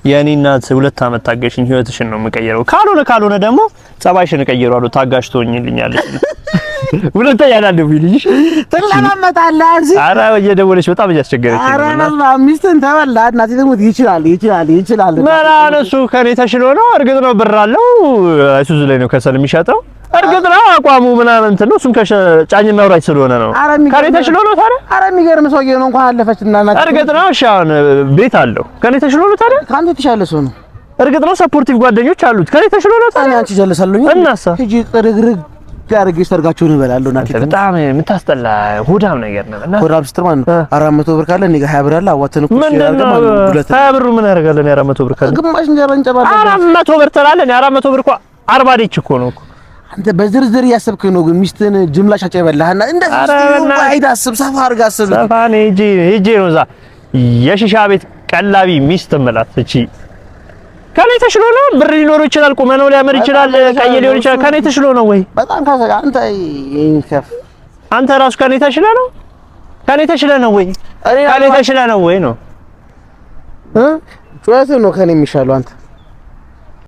የኔ እናት 2 አመት ታገሽኝ፣ ህይወትሽን ነው የምቀይረው። ካልሆነ ካልሆነ ደግሞ ጸባይሽን እቀይረዋለሁ፣ ታጋሽ ትሆኝልኛለሽ። ሁለተኛ ላልደውይልሽ። ትለማመጣለህ እዚህ። ኧረ እየደወለች በጣም እያስቸገረች ኧረ ነው። ሚስትን ተበላ። እናቴ ትሙት ይችላል ይችላል ይችላል። ምን እሱ ከኔ ተሽሎ ነው። እርግጥ ነው ብር አለው፣ አይሱዙ ላይ ነው ከሰል የሚሸጠው። እርግጥ ነው አቋሙ ምናምን እንትን ነው። እሱም ጫኝና አውራጅ ስለሆነ ነው። ከኔ ተሽሎ ነው ታዲያ። ኧረ የሚገርም ሰውዬ ነው። እንኳን አለፈች እና እናቴ። እርግጥ ነው እሺ፣ አሁን ቤት አለው። ከኔ ተሽሎ ነው ታዲያ። ከአንተ የተሻለ ሰው ነው። እርግጥ ነው supportive ጓደኞች አሉት። ከኔ ተሽሎ ነው እኔ ታዲያ። አንቺ ጀለሳለሁኝ። እናሳ ሂጂ ጥርግርግ አድርጌ ሰርጋቸውን እበላለሁ። እናቴ በጣም የምታስጠላ ሆዳም ነገር ነው። እና ሆዳም ስትል ማለት ነው 400 ብር ካለ እኔ ጋር 20 ብር አለ አዋተን እኮ ምንድን ነው 20 ብሩ ምን ያደርጋል? እኔ 400 ብር ካለ ግማሽ እንጀራ እንጨባለን። 400 ብር ትላለህ። እኔ 400 ብር እኮ 40 ዴች እኮ ነው እኮ። አንተ በዝርዝር እያሰብክ ነው። ግን ሚስትህን ጅምላ ሻጭ የበላህና እንደዚህ wide አስብ፣ ሰፋ አድርገህ አስብ። ሰፋ እኔ ሂጄ ሂጄ ነው እዛ የሺሻ ቤት ቀላቢ ሚስት እምላት እቺ ከኔ ተሽሎ ነው። ብር ሊኖረው ይችላል፣ ቁመናው ሊያምር ይችላል፣ ቀይ ሊሆን ይችላል። ከኔ ተሽሎ ነው ወይ? በጣም ካሰ አንተ ይከፍ አንተ ራሱ ከኔ ተሽለ ነው? ከኔ ተሽለ ነው ወይ? ከኔ ተሽለ ነው ወይ ነው እ ጩኸትህ ነው ከኔ የሚሻለው አንተ።